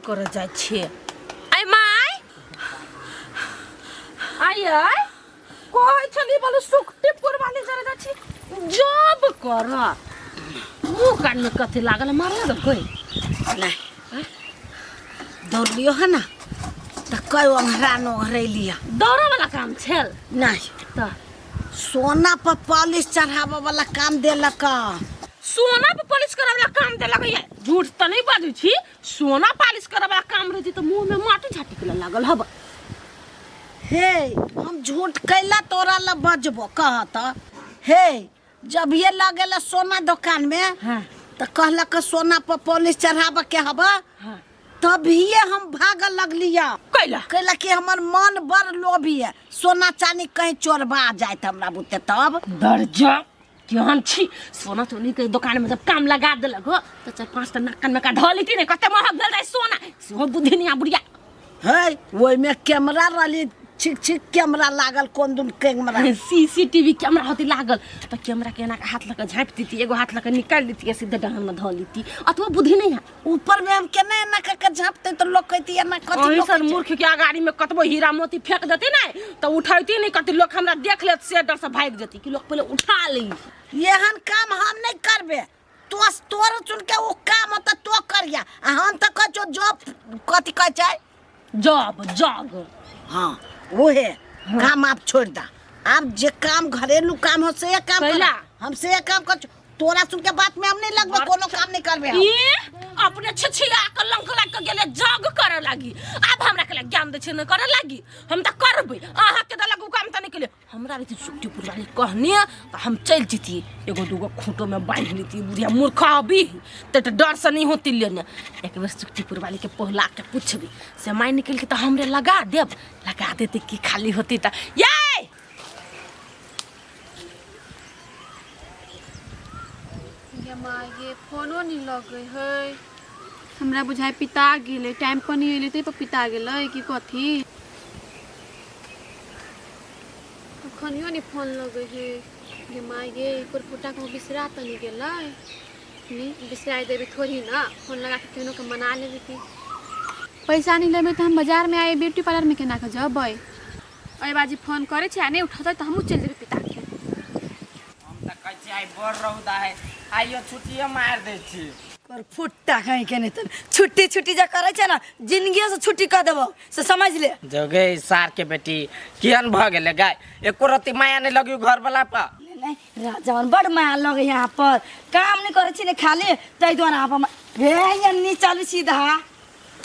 करऽ जाइ छियै। आइ माय, आइ आइ कहै छली बोलू सुखटीपुर वाली जरा जाइ छी जॉब कर। मुँह कानमे कथी लागल मारला दो कोई? नहीं, दौड़लियो है ना तऽ कई ओंघरा न ओंघरेलिया। दौड़े वाला काम छल? नहीं। तऽ सोना पर पॉलिश चढ़ाबऽ वाला काम देलक। सोना पर पॉलिश करे वाला काम देलक? ये झूठ तऽ नहीं बाजै छी। सोना पॉलिश करे वाला काम रहती तऽ मुँह में माटी झाटी के लागल हब। हे, हम झूठ कैला तोरा ला बजबो? कहत हे, जब ये लगेला सोना दुकान में, तऽ कहलक सोना पर पॉलिश चढ़ाबऽ के हबा, तभिए हम भागऽ लगलिया। कैला? कैला कि हमर मन बड़ लोभी है, सोना चानी कहीं चोरबा जायत हमरा बुते तब। दर्जा केहन छी। सोना चोनी के दुकान में जब काम लगा देलक हो तो चार पांच टा नाक कान में का धऽ लेती ने, कते महग भेल रहे सोना, सेहो बुद्धि नहीं आ बुढ़िया। है, ओहिमे कैमरा रहली, छिक छिक कैमरा लागल, कोन दुन कैमरा। सीसीटीवी कैमरा होती लागल तो कैमरा के एना के हाथ लग के झाँपि देती, एगो हाथ लग के निकालि देती, सीधे डहन में धऽ लेती। अतबो बुद्धि नहीं है। ऊपर में हम केना एना कर के झाँपते तो लोग कहती एना कथी अहीं लोग सन कहै छै? मूर्ख के अगाड़ी में कतबो हीरा मोती फेंक देती ने तो उठैती नहीं। कते लोग हमरा देख लेत से डर से भागि जेती कि लोग पहले उठा ली। एहन काम हम नहीं करबे। तो तोर चुन के वो काम होता तो करिया, आ हम तो कहै छौ जॉब कथी कहै छै? Job job. हाँ, उहे काम आप छोड़ दा। आप जे काम घरेलू काम हो से काम कर। कैला? हम से काम कर, तोरा सुन के बात में हम नहीं लगबे, कोनो काम नहीं करबे हम। ई अपने छिछिया के लंक लाग के गेले जग करे लागी। आब हमरा के ज्ञान दै छै न करे लागी। हम तऽ करबै, अहाँ के देलक उ काम तऽ नहीं केले। हमरा रहती सुट्टी पुरवाली कहने तऽ हम चलि जैतियै, एगो दूगो खूंटो में बांधि लेतियै। बुढ़िया मूर्ख अभी तऽ तऽ डर से नहीं होती लेने। एक बेर सुट्टी पुरवाली के पहुला के पूछबी से माय निकल के तऽ हमरे लगा देब, लगा देते की खाली होती तऽ ये। गे माय गे, फोनो नहीं लगै है। हमरा बुझाइ पिता गेलै, टाइम पर नहीं एलै ताहि पर पिता गेलै कि कथी। अखनियो नहीं फोन लगै है। गे माय गे, एकर फुटा के बिसरा तऽ नहीं गेलै? नहीं बिसराइ देबै थोड़ी ना, फोन लगा के केहनो के मना लेबै। की पैसा नहीं लेबै तऽ हम बाजार में आए ब्यूटी पार्लर में केना के जबै? एहि बाजी फोन करै छै आ नहि उठतै तऽ हमहूँ चलि जेबै पिताके। हम तऽ कहै छी आइ बड़ रौदा है, आइयो छुट्टिए मारि दै छी। कर फुट्टा कहीं के नहीं तन छुट्टी छुट्टी जे करै छै ना, जिंदगी से छुट्टी कर देबो से समझ ले। जोगे सार के बेटी, केहन भऽ गेलै गाय, एको रत्ती माया नहि लगियो घर वाला पर। नहीं राजवन, बड़ माया लगे यहाँ पर। काम नहीं करै छी ने खाली, ताहि दुआरे यहाँ पर रे यहाँ चलू सीधा।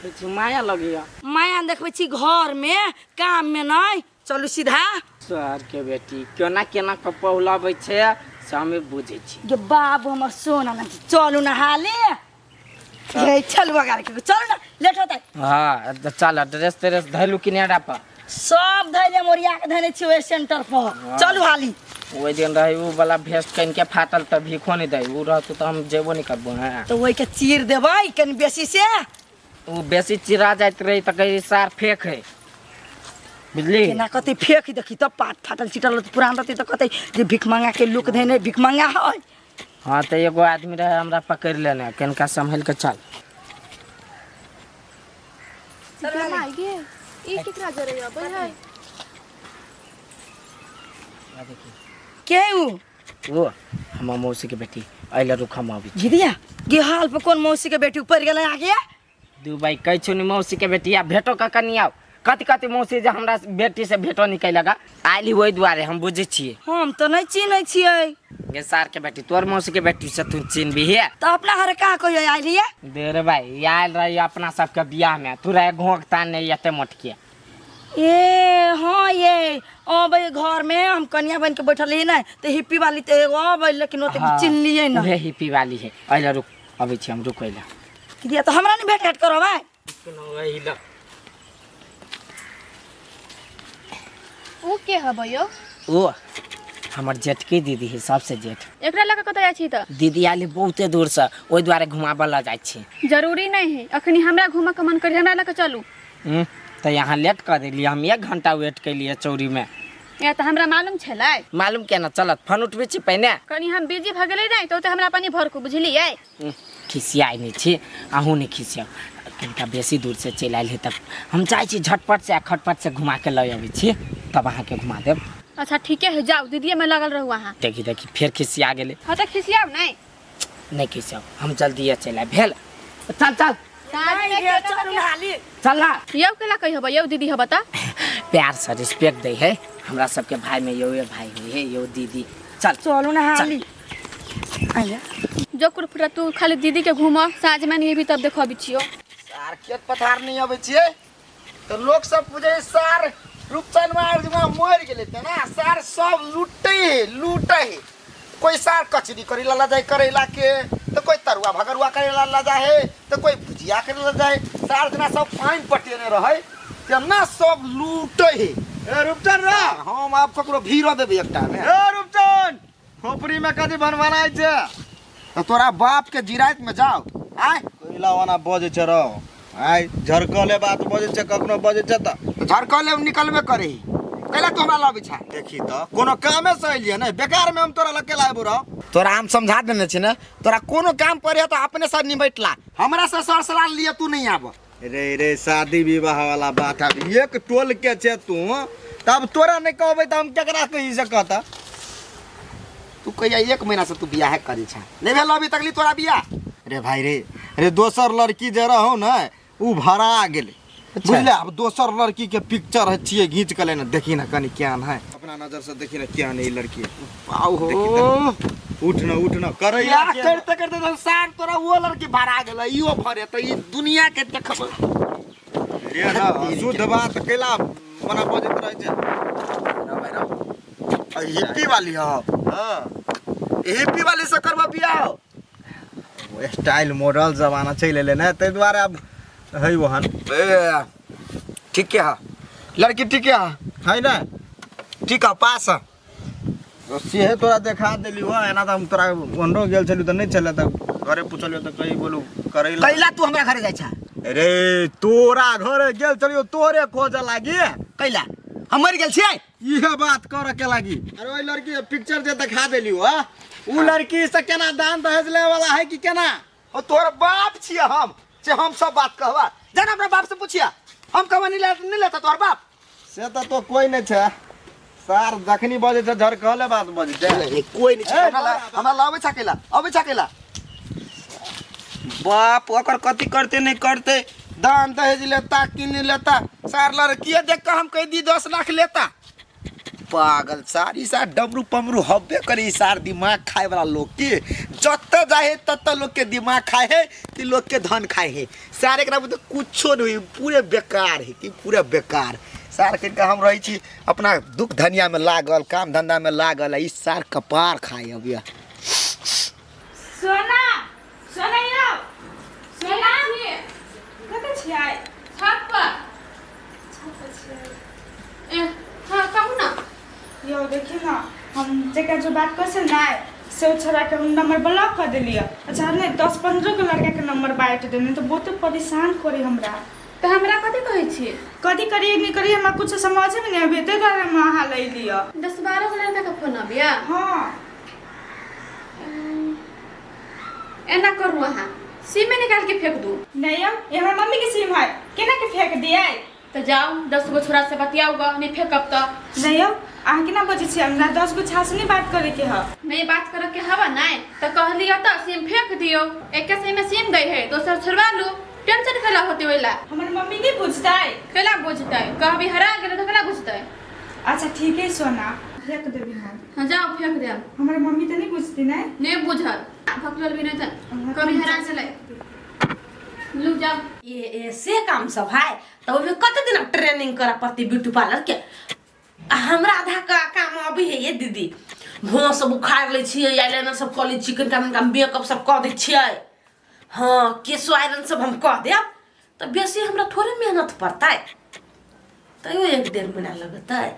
छी माया लगियो। माया देखबै छी घर में, काम में नहीं। चलू सीधा। सार के बेटी केना केना के पहुलाबै छै से हमे बुझै छी। गे बाबू हमर सोना ना, चलू ना हाले। हे चलू अगाडि के, चलू ना, लेट होता है। हाँ तऽ चल, ड्रेस त्रेस धैलू कि नहि पर? सब धैले मोरिया के धैले छी ओहि सेंटर पर। चलू हाली। ओहि दिन रहे उ वाला भेस्ट कनि के फाटल तऽ भीखो नहि दै, उ रहतौ तऽ हम जेबो नहि करबो। हाँ तऽ ओहि के चीर देबै कनि बेसी से। उ बेसी चिरा जाइत रही तऽ कहै सार फेक है, बुझली? केना कते फेक देखी तऽ पात फाटल चिटल रहतै, पुरान रहतै तऽ कहतै जे भीख मंगा के लुक धैने भीख मंगा है। हाँ तऽ एगो आदमी रहे हमरा पकड़ि लेने, कनिका सम्हलि के चल। गे माय गे, ई केकरा जरे अबै है? के उ? वो हमर मौसी के बेटी अइला, रुक हम अबै छी। गिरिया गे, हाल पर कोन मौसी के बेटी ऊपर गेलै आगे? दू भाई कहै छौ नि मौसी के बेटी आ भेटो कऽ कनि आउ। कथी कथी मौसी जे हमरा बेटी से भेटो नहीं कैलक आइली, ओहि दुआरे हम बुझै छियै। हम तऽ नहि चिन्है छियै। गे सार के बेटी, तोर मौसी के बेटी से तू चिन्हबी हे? तऽ अपना हरे कहाँ कहियो आइली है? दे रे भाई, आयल रही अपना सबके बियाह में, तू रहे घोंघ तान नहीं एते मोटके। ए हाँ, ये अबै घर में हम कनिया बन के बैठल रही ने तऽ हिप्पी वाली तऽ एगो अबै, लेकिन ओते चिन्हलियै ना। उहे हिप्पी वाली है। अइला रुक, अबै छी हम, रुक अइला। किया तऽ हमरा नहि भेट घाट करबै? अइला। उ के हबै यौ? ओ हमर जेठकी दीदी है, सबसे जेठ। एकरा लऽ कऽ कतऽ जाइ छी तऽ? दीदी आयल है बहुते दूर से, ओहि दुआरे घुमाबऽ लऽ जाइ छी। जरूरी नहीं है, अखनी हमरा घूमऽ के मन करी, हमरा लऽ कऽ चलू। तऽ यहाँ लेट कऽ देलियै, हम 1 घंटा वेट केलियै चौरी में। या तऽ हमरा मालूम छलै? मालूम केना चलत? फोन उठबै छी पहिने। कनी हम बिजी भऽ गेलै नहि तऽ ओते हमरा पानी भरकू, बुझलियै? खिसियाइ नहि छी, अहूँ नहि खिसियाउ। कनिका बेसी दूरसँ चलि आयल है तब हम चाहै छी झटपट से आ खटपट से घुमा के लऽ अबै छी, तब अहाँके घुमा देब। अच्छा ठीके है, जाउ दीदीए में लगल रहू अहाँ। देखी देखी फेर खिसिया गेलै। हाँ तऽ खिसियाउ नहि। नहि खिसियाउ, हम जल्दिए चलि आयब। भेल, चल चल। चलू हाली। चल ना। यौ केला कही हबा यौ दीदी हबा तऽ? प्यार से रिस्पेक्ट दै है हमरा सबके भाई में, यौ ये भाई हुई है यौ दीदी। चल चलू ना हाली। आइया जो कुरफुटा तू खाली दीदी के घूम, साँझ में नहीं भी तब देखो अभी छियो। सार खेत पथार नहीं अबै छियै तऽ लोक सब बुझै सार रूपचन मार मरि गेलै तेना। सार सब लूटै है, लूटै है। कोई सार कचरी करे ला जाए करैला के, तो कोई तरुआ भगरुआ करे ला जाए है, तो कोई भुजिया करे ला जाए। सार जेना सब पानि पटेने रहै तेना सब लूटै है। ए रूपचन रा, हम आब ककरो भीड़ देबै एकटा मे। ए रूपचन, खोपड़ी में कथी बनबनाइ छै? तऽ तोरा बाप के जिरायत में जाओ आय। कोइला ओना बजै छै रौ, आइ झरकले बात बजै छै, कखनो बजै छै तऽ झरकले निकलबे करे ही। कैला तू हमरा लबै छै? देखी तऽ कोनो कामे से अइलियै ने, बेकार में हम तोरा लग केला आबू रौ। तोरा हम समझा देने छी ने, तोरा कोनो काम पड़े तऽ अपने से निपटला, हमरा से सर सलाह लिए तू नहीं आब। रे रे शादी विवाह वाला बात, आब एक टोल के छै तू, तब तोरा नहीं कहबै तऽ हम केकरा कही से कहता? तू कहिया एक महीना से तू बियाह करी छा, नहीं भेल अभी तकली तोरा बियाह? रे भाई रे, रे दोसर लड़की जे रहौ ने उ भरा गेलै बुझले। आब दोसर लड़की के पिक्चर है छियै घींच के लेने, देखी ना कनी केहन है, अपना नजर से देखी ना केहन है ई लड़की। पाउ हो, उठ न उठ न करैला बियाह करते करते तो सार तोरा वो लड़की भरा गेलै, इहो भरे तऽ ई दुनिया के देखब रे ना शुद्ध बात कैला मना बजैत रहै छै। हिप्पी वाली हो? हाँ। हिप्पी वाली से करबा बियाह? स्टाइल मॉडल जमाना चलि एलै ने, ताहि दुआरे आब है ओहन। ए, ठीक है लड़की, ठीक है है ने? ठीक है, पास है। सेहे तोरा देखा देली हो, एना तऽ हम तोरा ओन्नो गेल छलियौ तऽ नहि छलै, तऽ घरे पुछलियौ तऽ कही बोलू करैला। कैला तू हमरा घरे जाइ छा? रे तोरा घरे गेल छलियौ तोरे खोजऽ लागी। कैला हम मरि गेल छियै? इहे बात करऽ के लागी। अरे ओहि लड़की के पिक्चर जे देखा देली हो, उ लड़की से केना दान दहेज ले वाला है कि केना? ओ तोहर बाप छियै हम, से हम सब बात कहबा। जा ना अपना बाप से पूछिया, हम कहबा नहीं ले, नहीं लेता तोहर बाप। से तऽ तो कोई नहीं छै सार, जखनी बजै छै झरकले बात बजै छै। नहीं, कोई नहीं छै। हमरा ला अबै छा कैला, अबै छा कैला? बाप ओकर कथी करते नहीं करते, दान दहेज लेता कि नहीं लेता? सार लड़किए देख के हम कह दी 10 लाख लेता। पागल सार, ई सार डमरू पमरू हब्बे करे। ई सार दिमाग खाए वाला लोग के जत जाए तत लोग के दिमाग खाए है कि लोग के धन खाए है। सार एकरा बुझे कुछो नहीं, पूरे बेकार है कि पूरे बेकार। सार के हम रहै छी अपना दुख धनिया में लागल, काम धंधा में लागल, ई सार कपार खाए अब यह। सोना, सोना यौ, सोना, कतऽ छियै? छत पर। छत पर छियै? ए हाँ कहू ना। यौ देखियौ ने, हम जकरा जो बात करै छलियै ने से ओ छोड़ाके हम नंबर ब्लॉक कऽ देलियै। अच्छा नहि 10-15 गो लड़काके नंबर बाँटि देने तऽ बहुते परेशान करै हमरा। तऽ हमरा कथी कहै छी? कथी करी नहि करी हमरा कुछ समझेमे नहि अबै, ताहि दुआरे हम अहाँ लए लिअ। 10-12 गो लड़का के फोन अबैया? हाँ। एना करू अहाँ सिमे निकाल के फेंक दू। नहीं यौ, ई हमर मम्मी के सिम है, केना के फेंक दियै? तऽ जाउ 10 गो छोरा से बतियाउ ग, नहीं फेंकब तऽ। नहीं यौ, अहाँ केना बजै छियै? हमरा 10 गो छास नहीं बात करे के है। नहीं बात करे के हवा नहीं तऽ कहलियै तऽ सिम फेंक दियौ। एके सिम में सिम दै है, दोसर छोड़वा लू, टेंशन कैला होते ओइला? हमर मम्मी नहीं बुझतै। कैला बुझतै? कहबी हरा गेलै तऽ कैला बुझतै? अच्छा ठीक है सोना, फेंक देबी हम। हाँ जाओ फेंक देब। हमर मम्मी तऽ नहीं बुझती नहीं? नहीं बुझत, भकलल भी नहीं तऽ कभी हरा गेलै। लू जाओ। ये ऐसे काम सब है तो ओहिमे कते दिन ट्रेनिंग करऽ पड़तै ब्यूटी पार्लर के? आ हमरा आधा का काम अभी है ये दीदी, भों सब उखाड़ लै छियै, आईलाइनर सब कऽ लै छियै, कनिका मनिका मेकअप सब कऽ दै छियै। हाँ केशो आयरन सब हम कऽ देब तऽ बेसी हमरा थोड़े मेहनत पड़तै, तैयो 1-1.5 महीना लगतै।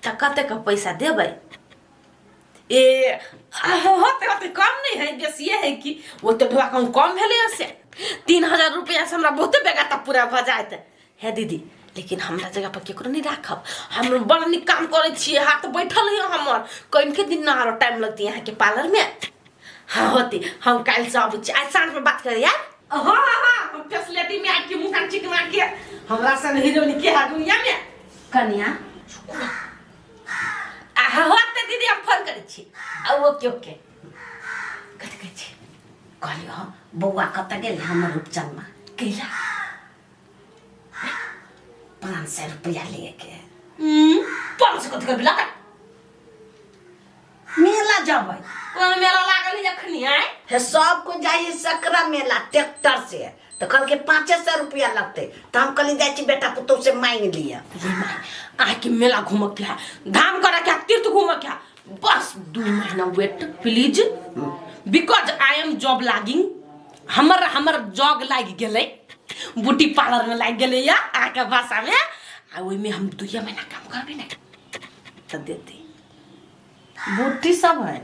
तऽ कतेक पैसा देबै? ए होते होते कम नहीं है, बेसिए है कि ओते ढोआ कहूँ कम भेलै से 3000 रुपया से हमरा बहुते बेगाता पूरा भऽ जायत हे दीदी। लेकिन हमरा जगह पर केकरो नहीं राखब, हम बड़ नीक काम करै छियै, हाथ बैठल है हमर। कनिके दिन ना आरो टाइम लगतै अहाँके पार्लरमे। हाँ होते हम काल्हि से अबै छी, आइ साँझमे बात करी यार। हाँ हाँ हाँ, हम फैसिलिटी में आके मुँह कान चिकना के हमरा सन हीरोइन के है दुनिया में। कनिया आ हाँ होते दीदी, हम फोन करै छी। आ ओके ओके, कथी कहै छी? कहलियो बौआ कतऽ गेल हमर रूपचनमा? कैला? 500 रुपया लेके। 500 कथी करबी लगा? मेला जबै। कोन मेला लागल है अखनी आय? हे सब को जाइए सकरा मेला ट्रैक्टर से, तो कल के 500 रुपया लगते, तो हम कल जाइ छी बेटा पुतोह से मांग लिया। ये माय, आके मेला घूम के है, धाम करे के है, तीर्थ घूम के है, बस 2 महीना wait please, because I am job lagging. हमर हमर जॉब लागि गेलै, ब्यूटी पार्लर में लागि गेलै या अहाँके भाषा में, आ ओहिमे हम 2 महीना काम करबै ने तऽ देतै। बूटी सब है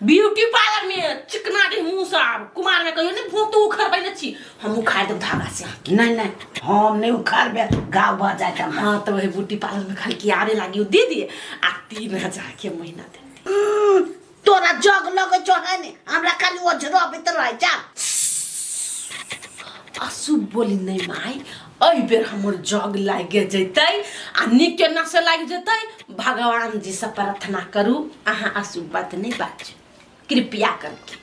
ब्यूटी पार्लर में, चिकना दे मुँह सब कुमार में कहियो ने भूत उखड़बै ने छी, हम उखाड़ देब धागा से। नहीं नहीं, हम नहीं उखाड़बे, गाँव भऽ जाए हमरा। हाँ तो वही ब्यूटी पार्लर में खाली आवे लागी उ दीदी, आ 3000 के महीना दे। तोरा जग लगे छौ है ने, हमरा खाली ओझरबैत रहै जा। अशुभ बोली नहीं माय, एहि बेर हमर जग लागि जैतै आ नीक के नशे लागि जैतै। भगवान जी से प्रार्थना करू अहाँ अशुभ बात नहीं बाजू कृपया करके।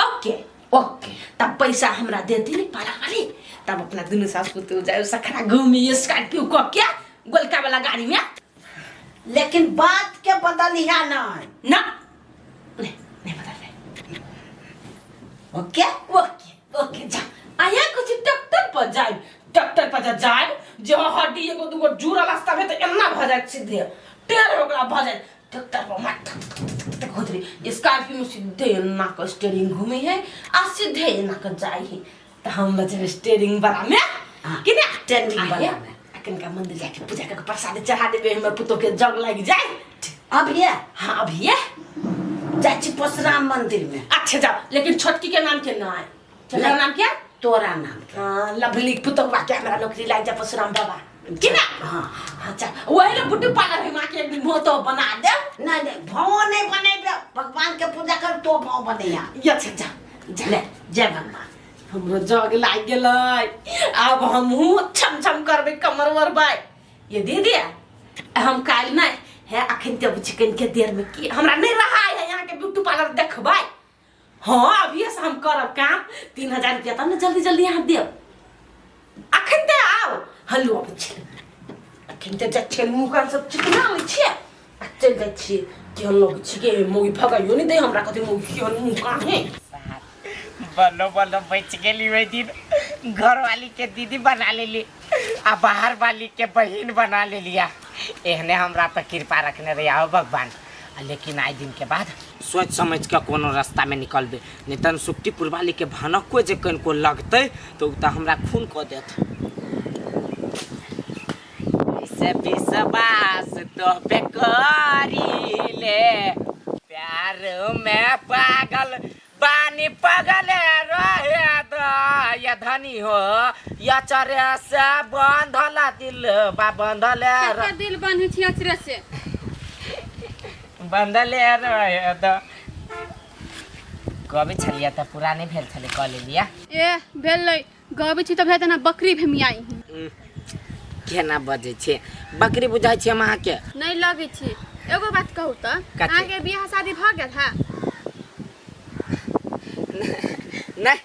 ओके ओके, तब पैसा हमरा देती नहीं पार्लर वाली, तब अपना दुनू सास पुतोह जाए सखरा घूमी स्कॉर्पियो क के गोलका वाला गाड़ी में। लेकिन बात के बदलिहा नहीं ना, नहीं नहीं बदलबै। ओके ओके ओके, जा आया कुछ ट्रैक्टर पर जाए, ट्रैक्टर पर जाए जे हड्डी एगो दूगो जुड़ल रास्ता में तो एना भ जाए, सीधे टेढ़ ओकरा भ जाए। ट्रैक्टर पर मार घुतरी, स्कॉर्पियो में सीधे एना के स्टीयरिंग घूमे है आ सीधे एना के जाए है, तो हम बजे स्टीयरिंग वाला में कि ना स्टीयरिंग वाला में। आ कनिका मंदिर जाके पूजा करके प्रसाद चढ़ा देबे, हमर पुतोह के जग लागि जाए। अब ये? हाँ अब ये जाइ छी परशुराम मंदिर में। अच्छा जाओ, लेकिन छोटकी के नाम के ना है, छोटका नाम क्या? तोरा नाम के। हाँ लवली पुतौआ के हमरा नौकरी लागि जाए परशुराम बाबा कि ना? हाँ अच्छा, वही ना ब्यूटी पार्लर है माँ के एक दिन भोतो बना दे। नहीं नहीं, भाव नहीं बनेबे, भगवान के पूजा कर तो भाव बनैया। ये अच्छा जा जा ले जय भगवान। हमरो जग लागि गेलै, आब हमहूँ छम छम करबै कमर वरबै। ये दीदी हम काल्हि नहि है अखन ते चिकन के देर में की हमरा नहीं रहा है यहाँ के ब्यूटी पार्लर देखबै। हाँ अभी से हम करब काम, 3000 रुपया तब ने जल्दी जल्दी यहाँ देब। अखन ते आओ हलो अबै छी, अखन ते जाइ छियै मुँह कान सब चिकना लै छियै आ चलि जाइ छियै। केहन लगै छियै के मौगी भगाइयो नहि दै हमरा, कथी मौगी केहन मुँह कान है। बलो बलो बच गेली ओहि दिन, घर वाली के दीदी बना लेली आ बाहर वाली के बहिन बना लेलिया। एहने हमरा पर कृपा रखने रही आओ भगवान। लेकिन आइ दिन के बाद सोच समझ के कोनो रास्ता में निकलबे, नहीं तन सुक्तिपुर वाली के भनको जे कनिको लगतै तो उ त हमरा खून कऽ देत। से विश्वास तो पे करी ले, प्यार में पागल बानी पागल रहे द, या धनी हो या चरे से बंधल दिल बा बंधल केकर दिल बन्है छी अचरे से? बंधल रहे द। गबै छलियै तऽ पूरा नहि भेल छलै, कऽ लेलियै। ए भेलै, गबै छी तऽ भेल तेना बकरी भेमियाई। केना बजै छियै, बकरी बुझाइ छियै हम अहाँके? नहि लगै छी। एगो बात कहू तऽ, कथी? अहाँके बियाह शादी भऽ गेल है? नहि,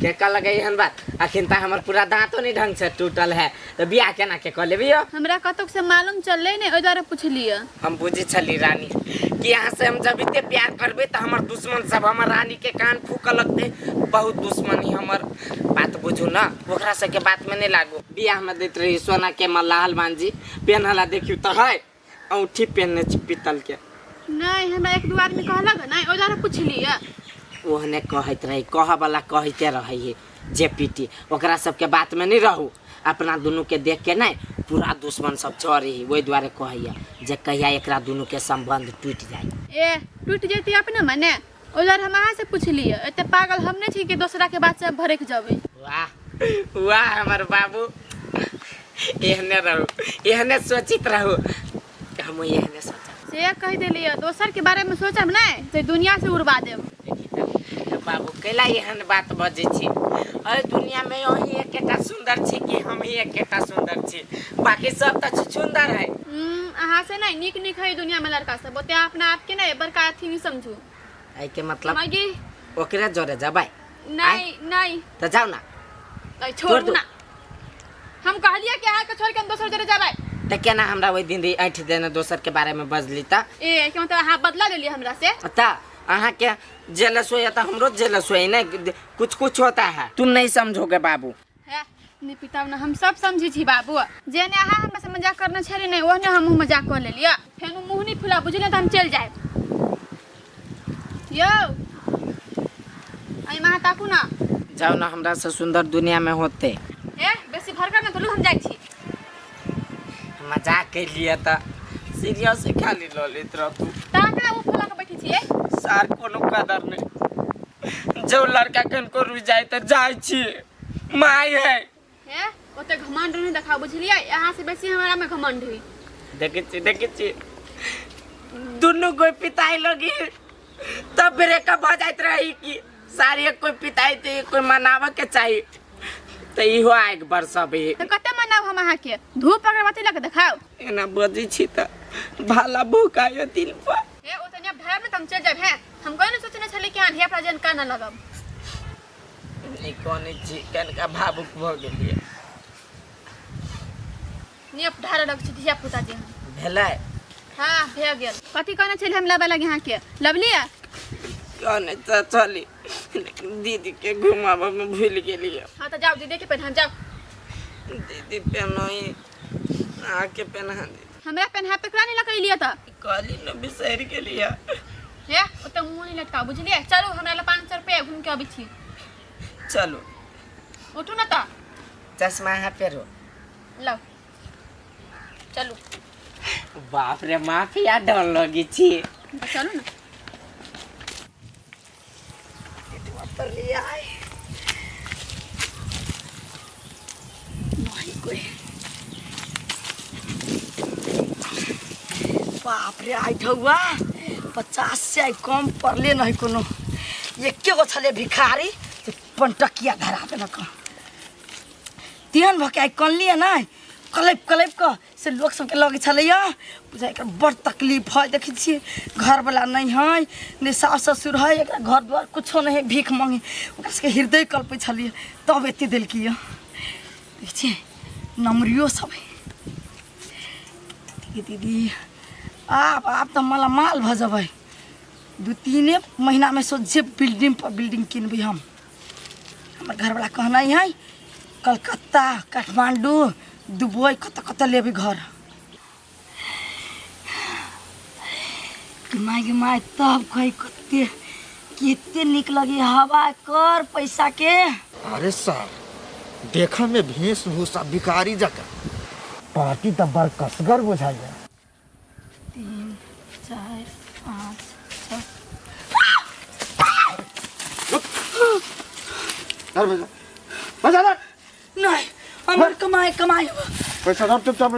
के कहलक एहन बात? अखन तऽ हमर पूरा दाँतो नहि ढंग से टूटल है, तऽ बियाह केना के कऽ लेबै यौ? हमरा कतौ से मालूम चललै नहि, ओहि दुआरे पुछलियै। हम बुझै छली रानी कि अहाँ से हम जब एते प्यार करबै तऽ हमर दुश्मन सब हमर रानी के कान फूकऽ लगतै। बहुत दुश्मनी हमर, बात बुझू ना, ओकरा सबके बात में नहीं लागू। बियाह में दैत रही सोना के मल्ला हलवान जी पेन्हला, देखियौ तऽ है औंठी पेन्हने छी पीतल के। नहि, हमरा एक दू आदमी कहलक नहि, ओहि दुआरे पुछलियै। ओहने कहैत रही, कहऽ वाला कहिते रहै है जे पीटी, ओकरा सबके बात में नहीं रहू। अपना दुनू के देख के नहीं पूरा दुश्मन सब चढ़े है, ओहि दुआरे कहैया जे कहिया एकरा दुनू के संबंध टूटि जाए। ए टूटि जेतै अपने मने, ओहि दुआरे हम अहाँ से पुछलियै। एते पागल हम नहि छी कि दोसरा के बात से भड़कि जेबै। वाह वाह हमर बाबू, एहने रहू, एहने सोचित रहू, हम एहने सोचब। से कहि देलियै, दोसर के बारे में सोचब नहि तऽ दुनिया से उड़बा देब। देखी तऽ बाबू कैला एहन बात बजै छी अरे दुनिया में अहीं एकेटा सुंदर छी कि हम ही एकेटा सुंदर छी बाकी सब तऽ सुंदर है। अहाँ से नहीं नीक नीक है दुनिया में लड़का सब, ओते अपना आप के नहीं बड़का अथी नहीं समझू। एहिके मतलब मागी ओकरे जोरे जबै? नहीं नहीं। तऽ जाउ ना। नहीं, छोड़ू ना, हम कहलिए कि अहाँ के छोड़ के हम दोसर जगह जबै। तऽ केना हमरा ओहि दिन ऐठ देने दोसर के बारे में बजली तऽ? ए के मतलब अहाँ बदला लेलिए हमरा से? तऽ अहाँ के जेलस होइए तऽ हमरो जेलस होइए ने, कुछ कुछ होता है तुम नहीं समझोगे बाबू। है नहीं पिताब ना, हम सब समझी छी बाबू, जे ने अहाँ हमरा से मजाक करने छली नहीं ओहने हमहूँ मजाक कर लेलिए, फेन मुँह नहीं फुला बुझलिए तऽ हम चलि जायब। यौ एहिमे अहाँ ताकू ना। जाउ ना, हमरा से सुंदर दुनिया में होते। ए बेसी भरकर ना तोलू, हम जाइ छी। मजाक केलिए तऽ सीरियस खाली लऽ लैत रहतू। ताकरा मुँह फुला के बैठे छियै? सार कोनो कदर नहीं, जो लड़का कनको रुझ जाए तऽ जाइ छी माय है। हे ओते घमंड नहीं देखाओ बुझलिए, यहाँ से बेसी हमरा में घमंड है। देखै छी देखै छी दुनू कोई पिताई लगी तब ब्रेकअप भऽ जाइत रही कि सारी एक कोई पिताई तऽ एक कोई मनाबऽ के चाही, तऽ इहो आगि बरसबै। तऽ कते मनाब हम अहाँ के, धूप अगरबत्ती लऽ के देखाउ। एना बजै छी तऽ भाला भोकायो दिल पर। हे ओते नहीं ढारब ने तऽ हम चलि जायब। हे हम कोई नहीं सोचने छली कि अहाँ धिया पुता जन कान लगब। नहि कनै छी, कनिका भावुक भऽ गेलियै। नियप ढारऽ लग छी धिया पुता जे भेलै? हाँ भए गेल। कथी कहने छली हम लबै लगे अहाँके, लबलियै? कहने तऽ छली दीदी के घुमाबऽ में भूलि गेलियै। हाँ तऽ जाउ दीदी के पहिना जाउ। दीदी पेनही अहाँके पेन्हा दी। हमरा पेन्हा तऽ ककरा नहि लऽ के एलियै तऽ? कहली ने बिसरि गेलियै। हे ओते मुँह नहि लटकाउ बुझलियै। चलू हमरा लग 500 रुपया घूमि के अबै छी। चलू। उठू ने तऽ। चश्मा अहाँ पेरू। लाउ चलू। बाप रे माफिया डर लगी छी। चलू ना। पर ले आए नहीं कोई। बाप रे आई ठौआ 50 से कम पड़ले नहीं कोनो, एके गो छले भिखारी पंटकिया धरा देलक। तेहन भऽ के आइ कनलियै नहि, कलपि कलपि कऽ से लोक सबके लगै छलैया बुझाइ एकर बड़ तकलीफ है। देखै छियै घरवला नहि है, नहि सास ससुर है, एकरा घर दुआर कुछो नहि है, भीख मांगे ओकरा सबके हृदय कलपै छलियै तब एते देलकै। देखै छियै नमरियो सब है। दीदी आब आब तऽ मालामाल भऽ जेबै, 2-3 महीनामे सोझे बिल्डिंग पर बिल्डिंग किनबै हम। हमर घरवला कहनाइ है कलकत्ता काठमांडू दुबई कतऽ कतऽ लेबै घर। My गे my तब कही कते कते नीक लगे हवा कर पैसा के। अरे सर देखा में भेष भूषा भिखारी जका पार्टी तऽ बड़ कसगर बुझाइया। 3 4 5 6 धर पैसा, पैसा धर। नहीं हमर कमाई कमाई पैसा धर चुपचाप।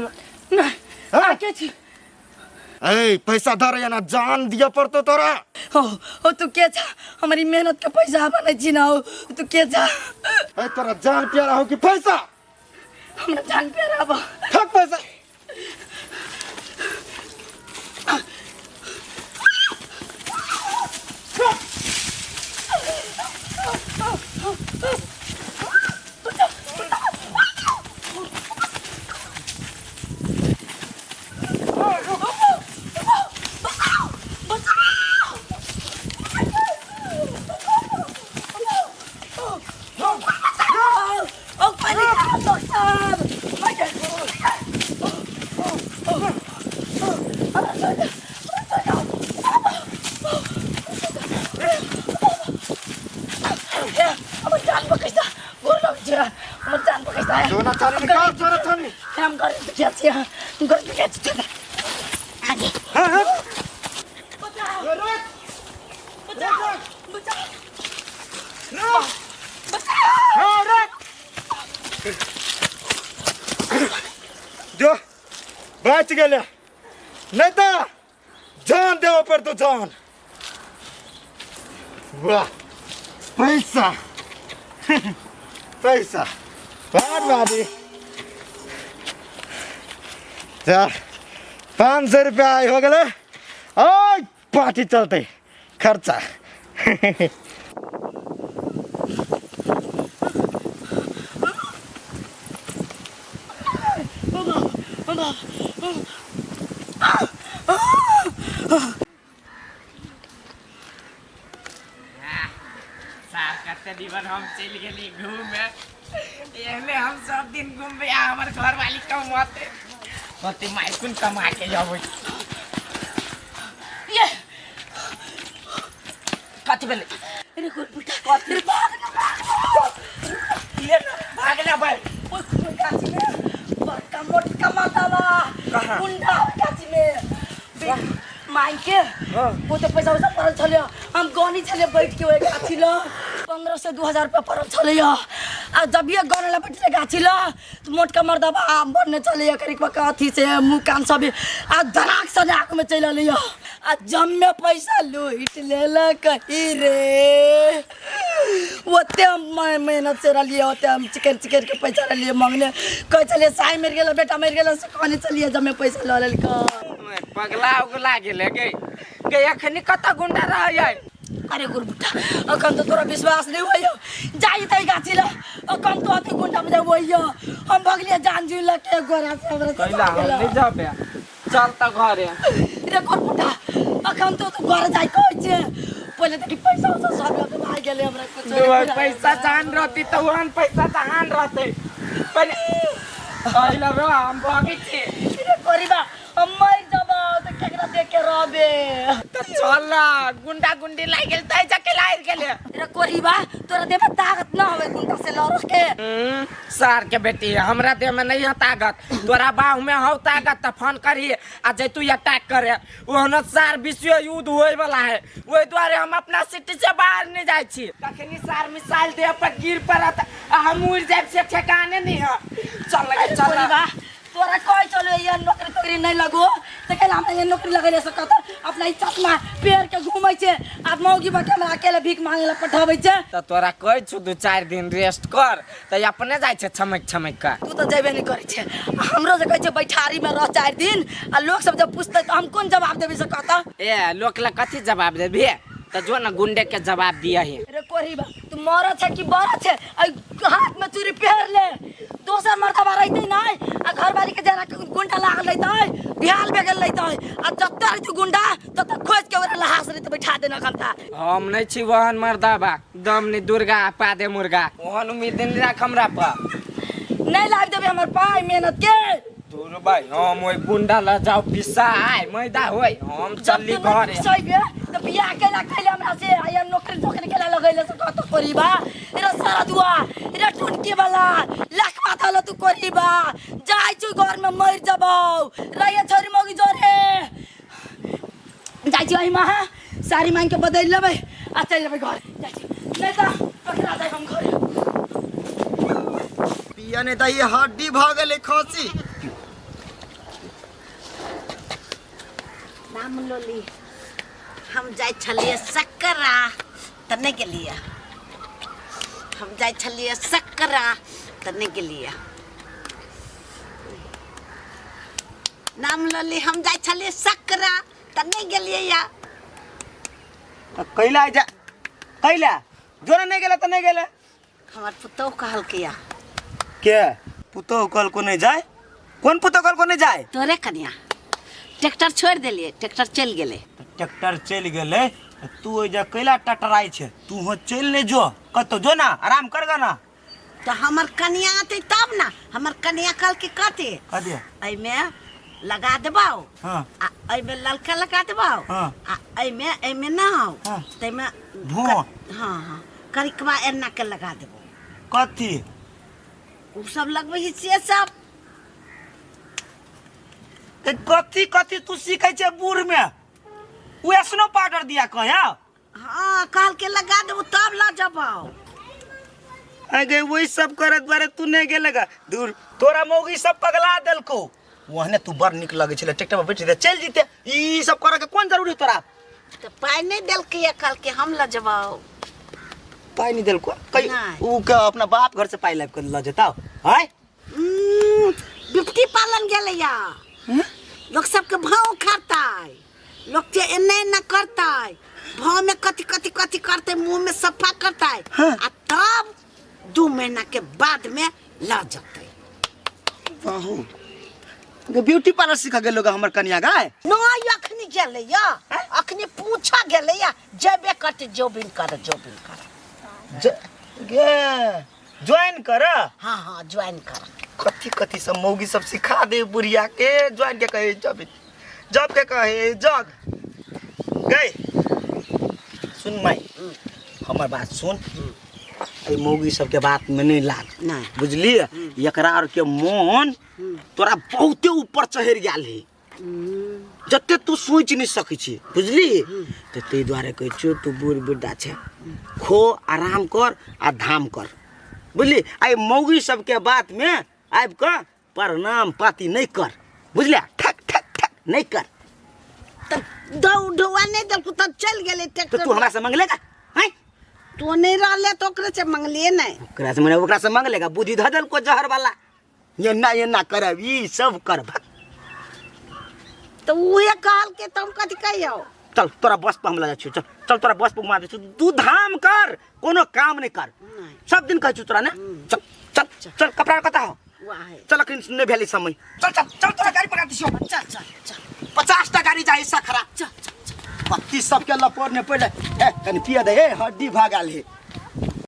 नहीं हाँ? के छी? ए पैसा धर या ना जान दिया पड़तो तोरा। हो तू के छा, हमारी मेहनत के पैसा बनै छी ना, हो तू के छा? ए तोरा जान प्यारा हो कि पैसा? हमरा जान प्यारा बा। ठक पैसा। सोना चांदी निकाल, सोना चांदी। हम गरीब दुखिया छी, हम गरीब दुखिया छी। आगे। हाँ, हाँ। बचाओ। बचाओ। बचाओ। बचाओ। जो बच गेले नहीं तो जान देव पर तो जान। वाह पैसा पैसा बार बारी चल 500 रुपया आइ हो गेलै। ओइ पार्टी चलतै खर्चा। साहब कते दिन हम चलि गेली घूमे, एहने हम सब दिन घूमबे आ हमर घरवाली कमाते होते माइकुन कमा के अबै। ये कथी भेलै? अरे गोरपुटा कथी? भाग ना, भाग ले ना, भाग ना भाई। ओइ गाछी में बड़का मोटका मातावा कहाँ? गुंडा गाछी में मांग के वो तो पैसा वैसा पड़ल छलै। हम गनी छलियै बैठ के ओहि गाछी लग, 15 से 2000 रुपया पड़ल छलै। आ जब ये गने ला बैठले गाछी लग तो मोटका मर्दबा आम बनने छलै करीब अथी से मुँह कान सब आ धराक से आँख में चलि एलै आ जम्मे पैसा लूटि लेलक रे। ओते हम मेहनत से रहलियै, ओते हम चिकरि चिकरि के पैसा रहलियै मंगने, कहै छलियै साई मरि गेल बेटा मरि गेल से कहने छलियै जम्मे पैसा लऽ लेलकै। पगला उगला गेलै गे गे, अखनी कतऽ गुंडा रहै? अरे गुरबुटा अखन तो तोरा विश्वास नहीं होइयो, जाई तई गाछी ल अखन तो अति गुंडा में होइयो। हम भगलिए जान जुल के गोरा से हमरा से कैला हम नहीं जाबे, चल त घरे। रे गुरबुटा अखन तो तू घर जाई कहै छे, पहिले त कि पैसा उसा सब लऽ के भाग गेलै हमरा कुछ पैसा जान रहती त ओहन पैसा जहान रहते। पहिले कैला रो हम भगै छी। रे कोरीबा हम मरि जबौ त केकरा देख के रहबे? त चल ना, गुंडा गुंडी लागि गेल त जाके लागि गेलै। रे कोरीबा तोरा देह में ताकत न होवे गुंडा से लड़ के। सार के बेटी हमरा देह में नहीं है ताकत, तोरा बाह में हौ ताकत त फोन करी आ जैतू अटैक करे। ओहन सार विश्व युद्ध होय वाला है, ओहि दुआरे हम अपना सिटी से बाहर नहीं जाइ छी। कखनी सार मिसाइल देह पर गिर पड़त आ हम उड़ जाब से ठेकाने नहीं है। चल लगे चल। कोरीबा तोरा कहै चलो ये नौकरी तोकरी नहीं लगो त कैला हमरा ये नौकरी लगैले से कहत अपना ई चश्मा पेर के घूमै छे आ मौगी बा के हमरा अकेले भीख मांगे ला पठाबै छे। त तोरा कहै छु 2-4 दिन रेस्ट कर त अपने जाइ छे छमक छमक के। तू त जेबे नहीं करै छे, हमरो जे कहै छे बैठारी में रह 4 दिन आ लोग सब जब पूछतै त हम कोन जवाब देबै से कहत? ए लोक ला कथी जवाब देबी? त जो न गुंडे के जवाब दिया ही। रे कोरीबा तू मरत छे कि बरत छे? हाथ में चूड़ी पहर ले, दोसर मर्दबा रहते नहीं आ घरवाली के जरा गुंडा लागल रहते बिहाल भे गेल रहते आ जत्ता रहते गुंडा तत्ता खोज के ओकरा लहास रहते बैठा देना खमता। हम नहीं छी वहन मर्दबा, दम नहीं दुर्गा पा दे मुर्गा, ओहन उम्मीद नहीं राख हमरा पर। नहीं लाग देबे हमर पाई मेहनत के। दूर भाई हम ओइ गुंडा ल जाओ पिसा आय मैदा होय हम चलली घरे। पिसैबे त बियाह केला कैले हमरा से आ नौकरी तोकरी केला लगैले से कत कोरीबा? रे सरदुआ रे टुनकी वाला लखवा थल तू कोरीबा जाय छु घर में मर जबौ रहिए छोरी मौगी जोरे जाय छु एहिमा साड़ी मांग के बदल लेबै आ चल जेबै घर जाय छु नहीं त पकड़ा जाय हम घर। पिया नहीं त ई हड्डी भ गेलै खसी। नाम लोली हम जाइ छलियै सकरा त नहि गेलियै, हम जाइ छलियै सकरा त नहि गेलियै। नाम लोली हम जाइ छलियै सकरा त नहि गेलियै। या कैला जा कैला जोरा नहीं गेला त नहीं गेला। हमर पुतोह कहलकै या। के पुतोह कहलको नहीं जाए? कौन पुतोह कहलको नहीं जाए? तोरे कनिया ट्रैक्टर छोड़ देलियै, ट्रैक्टर चलि गेलै। ट्रैक्टर चलि गेलै तू ओहि कैला टटराइ छै, तू हो चलि नहीं जो कतौ जो ना आराम कर गा ना। तो हमर कनिया आते तब ना, हमर कनिया कहलकै कथी? कथी? एहिमे लगा देबौ। हाँ। आ एहिमे ललका लगा देबौ। हाँ। आ एहिमे एहिमे ना हौ। हाँ। ताहिमे भो। हाँ हाँ करिकवा एना के लगा देबौ। कथी? उ सब लगबै छै से सब। कथी कथी तू सीखै छै बूढ़ में? उ एसनो पाउडर दिया कह। हाँ कहल के लगा देबो तब ल जबौ। अगे वही सब करे दुआरे तू नहीं गेलेगा दूर, तोरा मौगी सब पगला देलको। ओहने तू बड़ निक लगै छले ट्रैक्टर पर बैठ जेते चलि जेते, ई सब करे के कोन जरूरी तोरा? त पाइ नहीं देलकै कहल के हम ल जबौ। पाइ नहीं देलको कई नहीं। ऊ के अपना बाप घर से पाइ लाबि के ल जताओ हाय। ब्यूटी पार्लर गेलैया, लोग सबके भाव खातै, लोग के एने एना करतै, भाव में कथी कथी कथी करतै, मुंह में सफा करतै। हाँ। आ तब 2 महीना के बाद में ल जतै। बाहू ब्यूटी पार्लर सीख गेल लोग हमर कनिया गाय। नहीं अखनी गेलैया, अखनी पूछा गेलैया, जेबे करतै जोबिन कर, जोबिन कर। गे ज्वाइन कर। हाँ हाँ ज्वाइन कर। कथी कथी सब मौगी सब सिखा दे बुढ़िया के, ज्वाइन के कहे जब जब के कहे जग गए। सुन माई हमर बात सुन, एहि मौगी सबके बात में नहीं लाग। नहीं। बुझलिए? एकरा आर के मन तोरा बहुते ऊपर चढ़ि गेल है, जते तू सोचि नहीं सकै छी, बुझली? तऽ ताहि दुआरे कहै छियौ तू बूढ़ वृद्धा छै, खो आराम कर आ धाम कर, बुझली? आ मौगी सबके बात में आबि कऽ प्रणाम पाती नहीं कर, बुझलियै? ठक ठक ठक नहीं कर। तऽ दौड़ुआ नहीं देलकौ तऽ चलि गेलै तो तू हमरा से मंगलेगा? हैं? तू नहीं रहले तो ओकरे से मंगलिए नहीं। ओकरा से मने ओकरा से मंगलेगा, बुद्धि धऽ देलको जहर वाला, ये ना ये ना करब ई सब करब। तो उहे कहल के तो हम कथी कहियौ? चल तोरा बस पर हम लऽ जाइ छियौ, चल चल तोरा बस पर घुमा दै छियौ, तू धाम कर कोनो काम नहीं कर, सब दिन कहै छियौ तोरा ने। चल चल चल कपड़ा कतऽ हौ? चल अखन नहि भेलै समय, चल चल चल तोरा गाड़ी पकड़ा दै छियौ। चल चल चल 50 टा गाड़ी जाइ सखरा। चल चल पत्ती सबके लपोर ने पड़ले। ए कनि पिया दे, ए हड्डी भागल हे।